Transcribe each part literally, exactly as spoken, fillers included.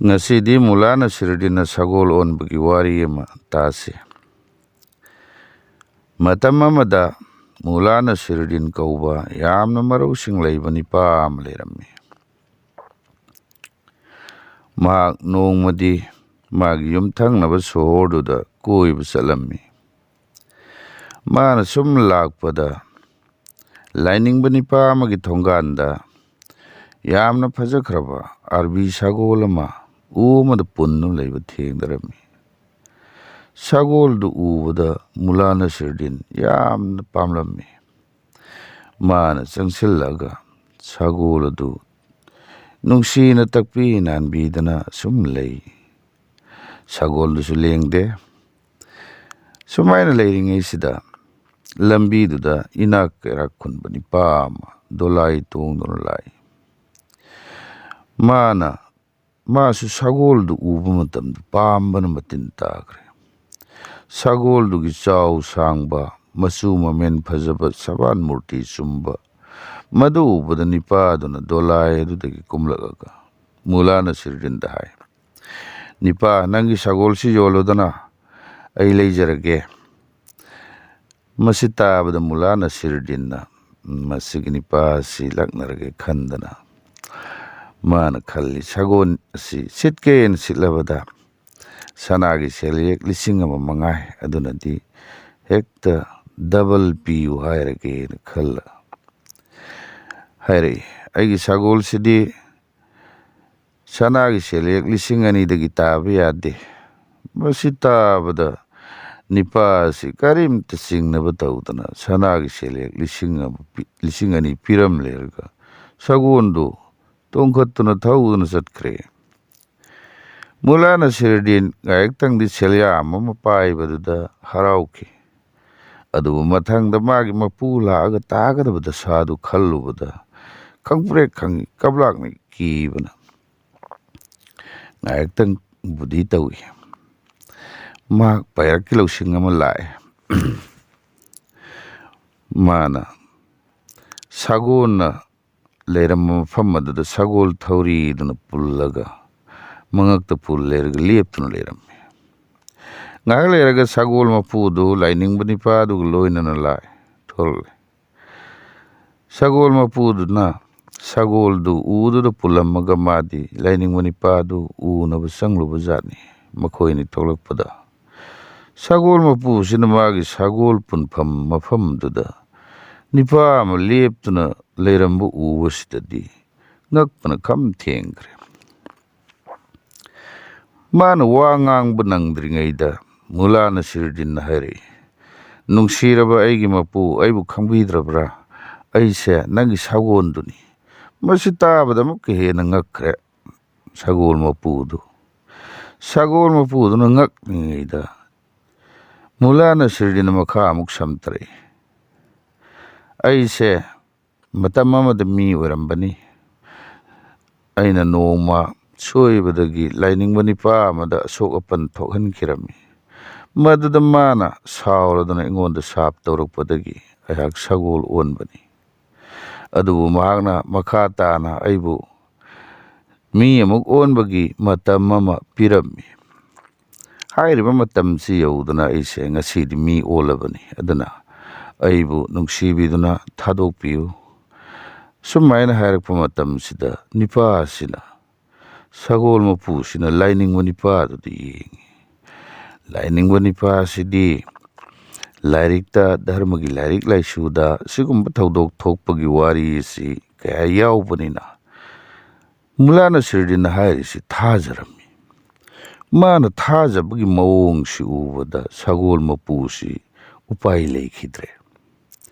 ꯉꯁꯤꯗꯤ ꯃꯨꯂꯥ ꯅꯁꯤꯔꯨꯗꯤꯟꯅ ꯁꯒꯣꯜ ꯑꯣꯟꯕꯒꯤ ꯋꯥꯔꯤ ꯑꯃ ꯇꯥꯁꯤ꯫ ꯃꯇꯝ ꯑꯃꯗ ꯃꯨꯂꯥ ꯅꯁꯤꯔꯨꯗꯤꯟ ꯀꯧꯕ ꯌꯥꯝꯅ ꯃꯔꯧꯁꯤꯡ ꯂꯩꯕ ꯅꯤꯄꯥ ꯑꯃ ꯂꯩꯔꯝꯃꯤ꯫ ꯃꯍꯥꯛ ꯅꯣꯡꯃꯗꯤ ꯃꯥꯒꯤ ꯌꯨꯝꯊꯪꯅꯕ ꯁꯣꯍꯣꯔꯗꯨꯗ ꯀꯣꯏꯕ ꯆꯠꯂꯝꯃꯤ꯫ ꯃꯥꯅ ꯁꯨꯝ ꯂꯥꯛꯄꯗ ꯂꯥꯏꯅꯤꯡꯕ ꯅꯤꯄꯥ ꯑꯃꯒꯤ ꯊꯣꯡꯒꯥꯟꯗ ꯌꯥꯝꯅ ꯐꯖꯈ꯭ꯔꯕ ꯑꯥꯔꯕꯤ ꯁꯒꯣꯜ ꯑꯃ ꯎ ꯑꯃꯗ ꯄꯨꯟꯗꯨꯅ ꯂꯩꯕ ꯊꯦꯡꯅꯔꯝꯃꯤ꯫ ꯁꯒꯣꯜꯗꯨ ꯎꯕꯗ ꯃꯨꯂꯥ ꯅꯁꯤꯔꯨꯗꯤꯟ ꯌꯥꯝꯅ ꯄꯥꯝꯂꯝꯃꯤ꯫ ꯃꯥꯅ ꯆꯪꯁꯤꯜꯂꯒ ꯁꯒꯣꯜ ꯑꯗꯨ ꯅꯨꯡꯁꯤꯅ ꯇꯛꯄꯤ ꯅꯥꯟꯕꯤꯗꯅ ꯁꯨꯝ ꯂꯩ꯫ ꯁꯒꯣꯜꯗꯨꯁꯨ ꯂꯦꯡꯗꯦ꯫ ꯁꯨꯃꯥꯏꯅ ꯂꯩꯔꯤꯉꯩꯁꯤꯗ ꯂꯝꯕꯤꯗꯨꯗ ꯏꯅꯥꯛ ꯀꯩꯔꯥꯛ ꯈꯨꯟꯕ ꯅꯤꯄꯥ ꯑꯃ ꯗꯣꯂꯥꯏ ꯇꯣꯡꯗꯨꯅ ꯂꯥꯛꯏ꯫ ꯃꯥꯅ ꯃꯥꯁꯨ ꯁꯒꯣꯜꯗꯨ ꯎꯕ ꯃꯇꯝꯗ ꯄꯥꯝꯕꯅ ꯃꯇꯤꯟ ꯇꯥꯈ꯭ꯔꯦ꯫ ꯁꯒꯣꯜꯗꯨꯒꯤ ꯆꯥꯎ ꯁꯥꯡꯕ, ꯃꯆꯨ ꯃꯃꯦꯟ ꯐꯖꯕ, ꯁꯕꯥꯟ ꯃꯨꯔꯇꯤ ꯆꯨꯝꯕ, ꯃꯗꯨ ꯎꯕꯗ ꯅꯤꯄꯥꯗꯨꯅ ꯗꯣꯂꯥꯏ ꯑꯗꯨꯗꯒꯤ ꯀꯨꯝꯂꯛꯂꯒ ꯃꯨꯂꯥ ꯅꯁꯤꯔꯨꯗꯤꯟꯗ ꯍꯥꯏ, "ꯅꯤꯄꯥ, ꯅꯪꯒꯤ ꯁꯒꯣꯜꯁꯤ ꯌꯣꯜꯂꯨꯗꯅ, ꯑꯩ ꯂꯩꯖꯔꯒꯦ꯫" ꯃꯁꯤ ꯇꯥꯕꯗ ꯃꯨꯂꯥ ꯅꯁꯤꯔꯨꯗꯤꯟꯅ ꯃꯁꯤꯒꯤ ꯅꯤꯄꯥ ꯑꯁꯤ ꯂꯛꯅꯔꯒꯦ ꯈꯟꯗꯅ ꯃꯥꯅ ꯈꯜꯂꯤ, "ꯁꯒꯣꯜ ꯑꯁꯤ ꯁꯤꯠꯀꯦꯅ ꯁꯤꯠꯂꯕꯗ ꯁꯅꯥꯒꯤ ꯁꯦꯜꯌꯦꯛ ꯂꯤꯁꯤꯡ ꯑꯃ ꯃꯉꯥꯏ ꯑꯗꯨꯅꯗꯤ ꯍꯦꯛꯇ ꯗꯕꯜ ꯄꯤꯌꯨ ꯍꯥꯏꯔꯒꯦꯅ" ꯈꯜꯂ ꯍꯥꯏꯔꯛꯏ, "ꯑꯩꯒꯤ ꯁꯒꯣꯜꯁꯤꯗꯤ ꯁꯅꯥꯒꯤ ꯁꯦꯜꯌꯦꯛ ꯂꯤꯁꯤꯡ ꯑꯅꯤꯗꯒꯤ ꯇꯥꯕ ꯌꯥꯗꯦ꯫" ꯃꯁꯤ ꯇꯥꯕꯗ ꯅꯤꯄꯥ ꯑꯁꯤ ꯀꯔꯤꯝꯇ ꯆꯤꯡꯅꯕ ꯇꯧꯗꯅ ꯁꯅꯥꯒꯤ ꯁꯦꯜꯌꯦꯛ ꯂꯤꯁꯤꯡ ꯑꯃ ꯄꯤ-, ꯂꯤꯁꯤꯡ ꯑꯅꯤ ꯄꯤꯔꯝꯂꯦꯔꯒ ꯁꯒꯣꯜꯗꯨ ꯇꯣꯡꯈꯠꯇꯨꯅ ꯊꯧꯗꯨꯅ ꯆꯠꯈ꯭ꯔꯦ꯫ ꯃꯨꯂꯥ ꯅꯁꯤꯔꯨꯗꯤꯟ ꯉꯥꯏꯍꯥꯛꯇꯪꯗꯤ ꯁꯦꯜꯌꯥꯝ ꯑꯃ ꯄꯥꯏꯕꯗꯨꯗ ꯍꯔꯥꯎꯈꯤ꯫ ꯑꯗꯨꯕꯨ ꯃꯊꯪꯗ ꯃꯥꯒꯤ ꯃꯄꯨ ꯂꯥꯛꯑꯒ ꯇꯥꯒꯗꯕ ꯗꯁꯥꯗꯨ ꯈꯜꯂꯨꯕꯗ ꯈꯪꯄ꯭ꯔꯦꯛ ꯈꯪꯉꯤ, ꯀꯞꯂꯥꯛꯅꯤ ꯀꯤꯕꯅ꯫ ꯉꯥꯏꯍꯥꯛꯇꯪꯕꯨꯗꯤ ꯇꯧꯏ꯫ ꯃꯍꯥꯛ ꯄꯥꯏꯔꯛꯀꯤ ꯂꯧꯁꯤꯡ ꯑꯃ ꯂꯥꯛꯑꯦ꯫ ꯃꯥꯅ ꯁꯥꯒꯣꯟꯅ ꯂꯩꯔꯝꯕ ꯃꯐꯝ ꯑꯗꯨꯗ ꯁꯒꯣꯜ ꯊꯧꯔꯤꯗꯨꯅ ꯄꯨꯜꯂꯒ ꯃꯉꯛꯇ ꯄꯨꯜ ꯂꯩꯔꯒ ꯂꯦꯞꯇꯨꯅ ꯂꯩꯔꯝꯃꯤ꯫ ꯉꯥꯏꯍꯥꯛ ꯂꯩꯔꯒ ꯁꯒꯣꯜ ꯃꯄꯨꯗꯨ ꯂꯥꯏꯅꯤꯡꯕ ꯅꯤꯄꯥꯗꯨꯒ ꯂꯣꯏꯅꯅ ꯂꯥꯛꯑꯦ, ꯊꯣꯛꯂꯛꯂꯦ꯫ ꯁꯒꯣꯜ ꯃꯄꯨꯗꯨꯅ ꯁꯒꯣꯜꯗꯨ ꯎꯗꯨꯗ ꯄꯨꯜꯂꯝꯃꯒ ꯃꯥꯗꯤ ꯂꯥꯏꯅꯤꯡꯕ ꯅꯤꯄꯥꯗꯨ ꯎꯅꯕ ꯆꯪꯂꯨꯕ ꯖꯥꯠꯅꯤ꯫ ꯃꯈꯣꯏꯅꯤ ꯊꯣꯛꯂꯛꯄꯗ ꯁꯒꯣꯜ ꯃꯄꯨꯁꯤꯅ ꯃꯥꯒꯤ ꯁꯒꯣꯜ ꯄꯨꯟꯐꯝ ꯃꯐꯝꯗꯨꯗ ꯅꯤꯄꯥ ꯑꯃ ꯂꯦꯞꯇꯨꯅ ꯂꯩꯔꯝꯕ ꯎꯕꯁꯤꯗꯗꯤ ꯉꯛꯄꯅ ꯈꯝ ꯊꯦꯡꯈ꯭ꯔꯦ꯫ ꯃꯥꯅ ꯋꯥ ꯉꯥꯡꯕ ꯅꯪꯗ꯭ꯔꯤꯉꯩꯗ ꯃꯨꯂꯥ ꯅꯁꯤꯔꯨꯗꯤꯟꯅ ꯍꯥꯏꯔꯛꯏ, "ꯅꯨꯡꯁꯤꯔꯕ ꯑꯩꯒꯤ ꯃꯄꯨ, ꯑꯩꯕꯨ ꯈꯪꯕꯤꯗ꯭ꯔꯕ꯭ꯔꯥ? ꯑꯩꯁꯦ ꯅꯪꯒꯤ ꯁꯒꯣꯜꯗꯨꯅꯤ꯫" ꯃꯁꯤ ꯇꯥꯕꯗ ꯑꯃꯨꯛꯀ ꯍꯦꯟꯅ ꯉꯛꯈ꯭ꯔꯦ ꯁꯒꯣꯜ ꯃꯄꯨꯗꯨ꯫ ꯁꯒꯣꯜ ꯃꯄꯨꯗꯨꯅ ꯉꯛꯂꯤꯉꯩꯗ ꯃꯨꯂꯥ ꯅꯁꯤꯔꯨꯗꯤꯟꯅ ꯃꯈꯥ ꯑꯃꯨꯛ ꯁꯝꯊꯔꯛꯏ, "ꯑꯩꯁꯦ ꯃꯇꯝ ꯑꯃꯗ ꯃꯤ ꯑꯣꯏꯔꯝꯕꯅꯤ꯫ ꯑꯩꯅ ꯅꯣꯡꯃ ꯁꯣꯏꯕꯗꯒꯤ ꯂꯥꯏꯅꯤꯡꯕ ꯅꯤꯄꯥ ꯑꯃꯗ ꯑꯁꯣꯛ ꯑꯄꯟ ꯊꯣꯛꯍꯟꯈꯤꯔꯝꯃꯤ꯫ ꯃꯗꯨꯗ ꯃꯥꯅ ꯁꯥꯎꯔꯗꯨꯅ ꯑꯩꯉꯣꯟꯗ ꯁꯥꯞ ꯇꯧꯔꯛꯄꯗꯒꯤ ꯑꯩꯍꯥꯛ ꯁꯒꯣꯜ ꯑꯣꯟꯕꯅꯤ꯫ ꯑꯗꯨꯕꯨ ꯃꯍꯥꯛꯅ ꯃꯈꯥ ꯇꯥꯅ ꯑꯩꯕꯨ ꯃꯤ ꯑꯃꯨꯛ ꯑꯣꯟꯕꯒꯤ ꯃꯇꯝ ꯑꯃ ꯄꯤꯔꯝꯃꯤ꯫ ꯍꯥꯏꯔꯤꯕ ꯃꯇꯝꯁꯤ ꯌꯧꯗꯅ ꯑꯩꯁꯦ ꯉꯁꯤꯗꯤ ꯃꯤ ꯑꯣꯜꯂꯕꯅꯤ꯫ ꯑꯗꯨꯅ ꯑꯩꯕꯨ ꯅꯨꯡꯁꯤꯕꯤꯗꯨꯅ ꯊꯥꯗꯣꯛꯄꯤꯌꯨ꯫" ꯁꯨꯃꯥꯏꯅ ꯍꯥꯏꯔꯛꯄ ꯃꯇꯝꯁꯤꯗ ꯅꯤꯄꯥ ꯑꯁꯤꯅ ꯁꯒꯣꯜ ꯃꯄꯨꯁꯤꯅ ꯂꯥꯏꯅꯤꯡꯕ ꯅꯤꯄꯥꯗꯨꯗ ꯌꯦꯡꯉꯤ꯫ ꯂꯥꯏꯅꯤꯡꯕ ꯅꯤꯄꯥꯁꯤꯗꯤ ꯂꯥꯏꯔꯤꯛꯇ, ꯙꯔꯃꯒꯤ ꯂꯥꯏꯔꯤꯛ ꯂꯥꯏꯁꯨꯗ ꯁꯤꯒꯨꯝꯕ ꯊꯧꯗꯣꯛ ꯊꯣꯛꯄꯒꯤ ꯋꯥꯔꯤ ꯑꯁꯤ ꯀꯌꯥ ꯌꯥꯎꯕꯅꯤꯅ, ꯃꯨꯂꯥ ꯅꯁꯤꯔꯨꯗꯤꯟꯅ ꯍꯥꯏꯔꯤꯁꯤ ꯊꯥꯖꯔꯝꯃꯤ꯫ ꯃꯥꯅ ꯊꯥꯖꯕꯒꯤ ꯃꯑꯣꯡꯁꯤ ꯎꯕꯗ ꯁꯒꯣꯜ ꯃꯄꯨꯁꯤ ꯎꯄꯥꯏ ꯂꯩꯈꯤꯗ꯭ꯔꯦ꯫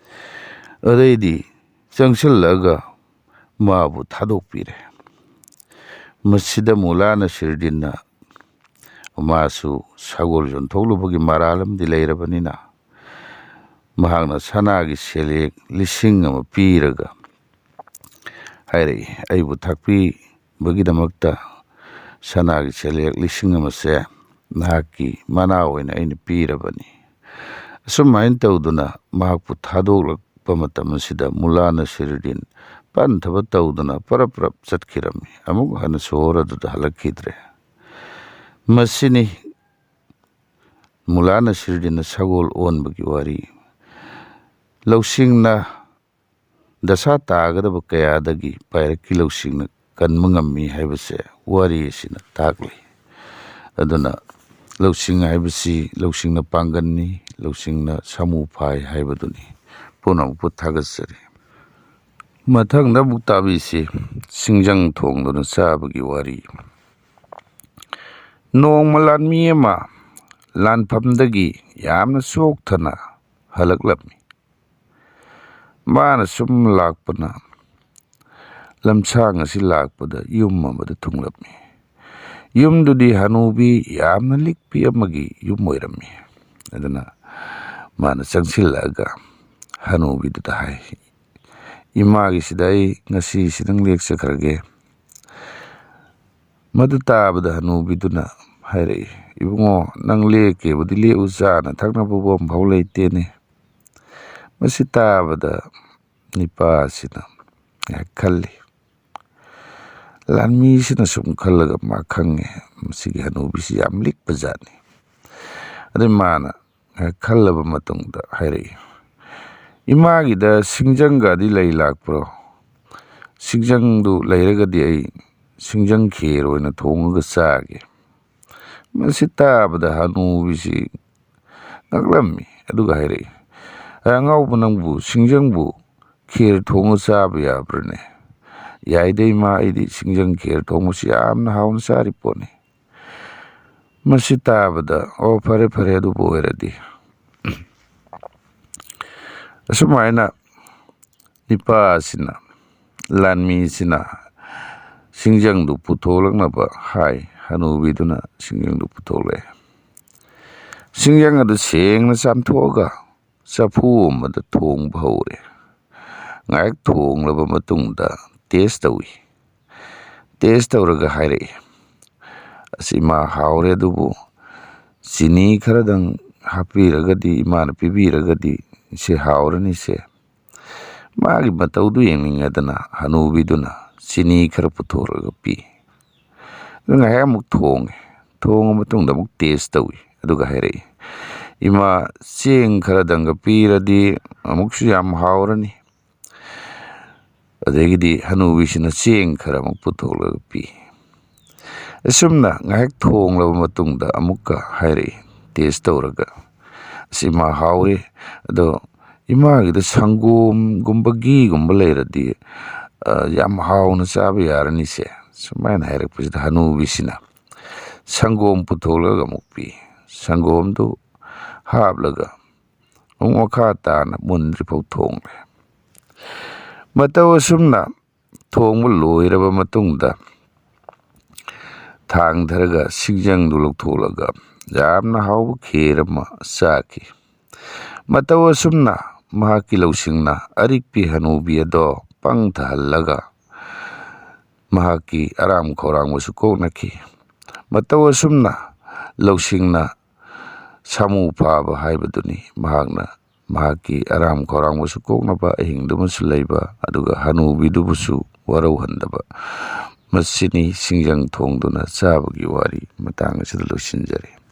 ꯑꯗꯩꯗꯤ ꯆꯪꯁꯤꯜꯂꯒ ꯃꯥꯕꯨ ꯊꯥꯗꯣꯛꯄꯤꯔꯦ꯫ ꯃꯁꯤꯗ ꯃꯨꯂꯥ ꯅꯁꯤꯔꯨꯗꯤꯟꯅ, ꯃꯥꯁꯨ ꯁꯒꯣꯜ ꯌꯣꯟꯊꯣꯛꯂꯨꯕꯒꯤ ꯃꯔꯥꯜ ꯑꯃꯗꯤ ꯂꯩꯔꯕꯅꯤꯅ, ꯃꯍꯥꯛꯅ ꯁꯅꯥꯒꯤ ꯁꯦꯜꯌꯦꯛ ꯂꯤꯁꯤꯡ ꯑꯃ ꯄꯤꯔꯒ ꯍꯥꯏꯔꯛꯏ, "ꯑꯩꯕꯨ ꯊꯥꯛꯄꯤꯕꯒꯤꯗꯃꯛꯇ ꯁꯅꯥꯒꯤ ꯁꯦꯜꯌꯦꯛ ꯂꯤꯁꯤꯡ ꯑꯃꯁꯦ ꯅꯍꯥꯛꯀꯤ ꯃꯅꯥ ꯑꯣꯏꯅ ꯑꯩꯅ ꯄꯤꯔꯕꯅꯤ꯫" ꯑꯁꯨꯃꯥꯏꯅ ꯇꯧꯗꯨꯅ ꯃꯍꯥꯛꯄꯨ ꯊꯥꯗꯣꯛꯂꯛꯄ ꯃꯇꯝ ꯑꯁꯤꯗ ꯃꯨꯂꯥ ꯅꯁꯤꯔꯨꯗꯤꯟ ꯄꯟꯊꯕ ꯇꯧꯗꯨꯅ ꯄꯔꯞ ꯄꯔꯞ ꯆꯠꯈꯤꯔꯝꯃꯤ꯫ ꯑꯃꯨꯛ ꯍꯟꯅ ꯁꯣꯍꯣꯔ ꯑꯗꯨꯗ ꯍꯜꯂꯛꯈꯤꯗ꯭ꯔꯦ꯫ ꯃꯁꯤꯅꯤ ꯃꯨꯂꯥ ꯅꯁꯤꯔꯨꯗꯤꯟꯅ ꯁꯒꯣꯜ ꯑꯣꯟꯕꯒꯤ ꯋꯥꯔꯤ꯫ ꯂꯧꯁꯤꯡꯅ ꯗꯁꯥ ꯇꯥꯒꯗꯕ ꯀꯌꯥꯗꯒꯤ ꯄꯥꯏꯔꯛꯀꯤ ꯂꯧꯁꯤꯡꯅ ꯀꯟꯕ ꯉꯝꯃꯤ ꯍꯥꯏꯕꯁꯦ ꯋꯥꯔꯤ ꯑꯁꯤꯅ ꯇꯥꯛꯂꯤ꯫ ꯑꯗꯨꯅ ꯂꯧꯁꯤꯡ ꯍꯥꯏꯕꯁꯤ ꯂꯧꯁꯤꯡꯅ ꯄꯥꯡꯒꯟꯅꯤ, ꯂꯧꯁꯤꯡꯅ ꯁꯥꯃꯨ ꯐꯥꯏ ꯍꯥꯏꯕꯗꯨꯅꯤ꯫ ꯄꯨꯝꯅꯃꯛꯄꯨ ꯊꯥꯒꯠꯆꯔꯤ꯫ ꯃꯊꯪꯗ ꯑꯃꯨꯛ ꯇꯥꯕꯤꯁꯤ ꯁꯤꯡꯖꯪ ꯊꯣꯡꯗꯨꯅ ꯆꯥꯕꯒꯤ ꯋꯥꯔꯤ꯫ ꯅꯣꯡꯃ ꯂꯥꯟꯃꯤ ꯑꯃ ꯂꯥꯟꯐꯝꯗꯒꯤ ꯌꯥꯝꯅ ꯆꯣꯛꯊꯅ ꯍꯜꯂꯛꯂꯝꯃꯤ꯫ ꯃꯥꯅ ꯁꯨꯝ ꯂꯥꯛꯄꯅ ꯂꯝꯁꯥꯡ ꯑꯁꯤ ꯂꯥꯛꯄꯗ ꯌꯨꯝ ꯑꯃꯗ ꯊꯨꯡꯂꯝꯃꯤ꯫ ꯌꯨꯝꯗꯨꯗꯤ ꯍꯅꯨꯕꯤ ꯌꯥꯝꯅ ꯂꯤꯛꯄꯤ ꯑꯃꯒꯤ ꯌꯨꯝ ꯑꯣꯏꯔꯝꯃꯤ꯫ ꯑꯗꯨꯅ ꯃꯥꯅ ꯆꯪꯁꯤꯜꯂꯛꯑꯒ ꯍꯅꯨꯕꯤꯗꯨꯗ ꯍꯥꯏ, "ꯏꯃꯥꯒꯤꯁꯤꯗ ꯑꯩ ꯉꯁꯤꯁꯤꯗꯪ ꯂꯦꯛꯆꯈ꯭ꯔꯒꯦ꯫" ꯃꯗꯨ ꯇꯥꯕꯗ ꯍꯅꯨꯕꯤꯗꯨꯅ ꯍꯥꯏꯔꯛꯏ, "ꯏꯕꯨꯡꯉꯣ, ꯅꯪ ꯂꯦꯛꯀꯦꯕꯨꯗꯤ ꯂꯦꯛꯎ, ꯆꯥꯅ ꯊꯛꯅꯕꯕꯨ ꯑꯝꯐꯥꯎ ꯂꯩꯇꯦꯅꯦ꯫" ꯃꯁꯤ ꯇꯥꯕꯗ ꯅꯤꯄꯥ ꯑꯁꯤꯅ ꯉꯥꯏꯍꯥꯛ ꯈꯜꯂꯤ꯫ ꯂꯥꯟꯃꯤꯁꯤꯅ ꯁꯨꯝ ꯈꯜꯂꯒ ꯃꯥ ꯈꯪꯉꯦ, ꯃꯁꯤꯒꯤ ꯍꯅꯨꯕꯤꯁꯤ ꯌꯥꯝ ꯂꯤꯛꯄ ꯖꯥꯠꯅꯤ꯫ ꯑꯗꯩ ꯃꯥꯅ ꯉꯥꯏꯍꯥꯛ ꯈꯜꯂꯕ ꯃꯇꯨꯡꯗ ꯍꯥꯏꯔꯛꯏ, "ꯏꯃꯥꯒꯤꯗ ꯁꯤꯡꯖꯪꯒꯗꯤ ꯂꯩ ꯂꯥꯛꯄ꯭ꯔꯣ? ꯁꯤꯡꯖꯪꯗꯨ ꯂꯩꯔꯒꯗꯤ ꯑꯩ ꯁꯤꯡꯖꯪ ꯈꯦꯔ ꯑꯣꯏꯅ ꯊꯣꯡꯉꯒ ꯆꯥꯒꯦ꯫" ꯃꯁꯤ ꯇꯥꯕꯗ ꯍꯅꯨꯕꯤꯁꯤ ꯉꯛꯂꯝꯃꯤ, ꯑꯗꯨꯒ ꯍꯥꯏꯔꯛꯏ, "ꯑꯦ ꯑꯉꯥꯎꯕ ꯅꯪꯕꯨ, ꯁꯤꯡꯖꯪꯕꯨ ꯈꯦꯔ ꯊꯣꯡꯉ ꯆꯥꯕ ꯌꯥꯕ꯭ꯔꯅꯦ? ꯌꯥꯏꯗ ꯏꯃꯥ, ꯑꯩꯗꯤ ꯁꯤꯡꯖꯪ ꯈꯦꯔ ꯊꯣꯡꯕꯁꯤ ꯌꯥꯝꯅ ꯍꯥꯎꯅ ꯆꯥꯔꯤ ꯄꯣꯠꯅꯤ꯫" ꯃꯁꯤ ꯇꯥꯕꯗ, "ꯑꯣ, ꯐꯔꯦ ꯐꯔꯦ, ꯑꯗꯨꯕꯨ ꯑꯣꯏꯔꯗꯤ꯫" ꯑꯁꯨꯃꯥꯏꯅ ꯅꯤꯄꯥ ꯑꯁꯤꯅ, ꯂꯥꯟꯃꯤꯁꯤꯅ ꯁꯤꯡꯖꯪꯗꯨ ꯄꯨꯊꯣꯛꯂꯛꯅꯕ ꯍꯥꯏ꯫ ꯍꯅꯨꯕꯤꯗꯨꯅ ꯁꯤꯡꯖꯪꯗꯨ ꯄꯨꯊꯣꯛꯂꯛꯑꯦ꯫ ꯁꯤꯡꯖꯪ ꯑꯗꯨ ꯁꯦꯡꯅ ꯆꯥꯝꯊꯣꯛꯑꯒ ꯆꯐꯨ ꯑꯃꯗ ꯊꯣꯡꯕ ꯍꯧꯔꯦ꯫ ꯉꯥꯏꯍꯥꯛ ꯊꯣꯡꯂꯕ ꯃꯇꯨꯡꯗ ꯇꯦꯁ ꯇꯧꯏ꯫ ꯇꯦꯁ ꯇꯧꯔꯒ ꯍꯥꯏꯔꯛꯏ, "ꯑꯁ ꯏꯃꯥ, ꯍꯥꯎꯔꯦ, ꯑꯗꯨꯕꯨ ꯆꯤꯅꯤ ꯈꯔꯗꯪ ꯍꯥꯞꯄꯤꯔꯒꯗꯤ, ꯏꯃꯥꯅ ꯄꯤꯕꯤꯔꯒꯗꯤ ꯁꯤ ꯍꯥꯎꯔꯅꯤꯁꯦ꯫" ꯃꯥꯒꯤ ꯃꯇꯧꯗꯨ ꯌꯦꯡꯅꯤꯡꯉꯗꯅ ꯍꯅꯨꯕꯤꯗꯨꯅ ꯆꯤꯅꯤ ꯈꯔ ꯄꯨꯊꯣꯔꯒ ꯄꯤ꯫ ꯑꯗꯨ ꯉꯥꯏꯍꯥꯛ ꯑꯃꯨꯛ ꯊꯣꯡꯉꯦ꯫ ꯊꯣꯡꯉ ꯃꯇꯨꯡꯗ ꯑꯃꯨꯛ ꯇꯦꯁ ꯇꯧꯏ꯫ ꯑꯗꯨꯒ ꯍꯥꯏꯔꯛꯏ, "ꯏꯃꯥ, ꯆꯦꯡ ꯈꯔꯗꯪꯒ ꯄꯤꯔꯗꯤ ꯑꯃꯨꯛꯁꯨ ꯌꯥꯝ ꯍꯥꯎꯔꯅꯤ"꯫ ꯑꯗꯒꯤꯗꯤ ꯍꯅꯨꯕꯤꯁꯤꯅ ꯆꯦꯡ ꯈꯔ ꯑꯃꯨꯛ ꯄꯨꯊꯣꯛꯂꯒ ꯄꯤ꯫ ꯑꯁꯨꯝꯅ ꯉꯥꯏꯍꯥꯛ ꯊꯣꯡꯂꯕ ꯃꯇꯨꯡꯗ ꯑꯃꯨꯛꯀ ꯍꯥꯏꯔꯛꯏ, ꯇꯦꯁ ꯇꯧꯔꯒ, "ꯑꯁ, ꯏꯃꯥ, ꯍꯥꯎꯔꯦ꯫ ꯑꯗꯣ ꯏꯃꯥꯒꯤꯗ ꯁꯪꯒꯣꯝꯒꯨꯝꯕ ꯘꯤꯒꯨꯝꯕ ꯂꯩꯔꯗꯤ, ꯑ, ꯌꯥꯝ ꯍꯥꯎꯅ ꯆꯥꯕ ꯌꯥꯔꯅꯤꯁꯦ"꯫ ꯁꯨꯃꯥꯏꯅ ꯍꯥꯏꯔꯛꯄꯁꯤꯗ ꯍꯅꯨꯕꯤꯁꯤꯅ ꯁꯪꯒꯣꯝ ꯄꯨꯊꯣꯛꯂꯒ ꯑꯃꯨꯛ ꯄꯤ꯫ ꯁꯪꯒꯣꯝꯗꯨ ꯍꯥꯞꯂꯒ ꯑꯃꯨꯛ ꯃꯈꯥ ꯇꯥꯅ ꯃꯨꯟꯗ꯭ꯔꯤꯐꯥꯎ ꯊꯣꯡꯂꯦ꯫ ꯃꯇꯧ ꯑꯁꯨꯝꯅ ꯊꯣꯡꯕ ꯂꯣꯏꯔꯕ ꯃꯇꯨꯡꯗ ꯊꯥꯡꯊꯔꯒ ꯁꯤꯡꯖꯪꯗꯨ ꯂꯧꯊꯣꯛꯂꯒ ꯌꯥꯝꯅ ꯍꯥꯎꯕ ꯈꯦꯔ ꯑꯃ ꯆꯥꯈꯤ꯫ ꯃꯇꯧ ꯑꯁꯨꯝꯅ ꯃꯍꯥꯛꯀꯤ ꯂꯧꯁꯤꯡꯅ ꯑꯔꯤꯛꯄꯤ ꯍꯅꯨꯕꯤ ꯑꯗꯣ ꯄꯪ ꯊꯍꯜꯂꯒ ꯃꯍꯥꯛꯀꯤ ꯑꯔꯥꯝ ꯈꯧꯔꯥꯡꯕꯁꯨ ꯀꯣꯛꯅꯈꯤ꯫ ꯃꯇꯧ ꯑꯁꯨꯝꯅ ꯂꯧꯁꯤꯡꯅ ꯁꯥꯃꯨ ꯐꯥꯕ ꯍꯥꯏꯕꯗꯨꯅꯤ꯫ ꯃꯍꯥꯛꯅ ꯃꯍꯥꯛꯀꯤ ꯑꯔꯥꯝ ꯈꯧꯔꯥꯡꯕꯁꯨ ꯀꯣꯛꯅꯕ ꯑꯍꯤꯡꯗꯨꯃꯁꯨ ꯂꯩꯕ, ꯑꯗꯨꯒ ꯍꯅꯨꯕꯤꯗꯨꯕꯨꯁꯨ ꯋꯥꯔꯧꯍꯟꯗꯕ꯫ ꯃꯁꯤꯅꯤ ꯁꯤꯡꯖꯪ ꯊꯣꯡꯗꯨꯅ ꯆꯥꯕꯒꯤ ꯋꯥꯔꯤ ꯃꯇꯥꯡ ꯑꯁꯤꯗ ꯂꯣꯏꯁꯤꯟꯖꯔꯦ꯫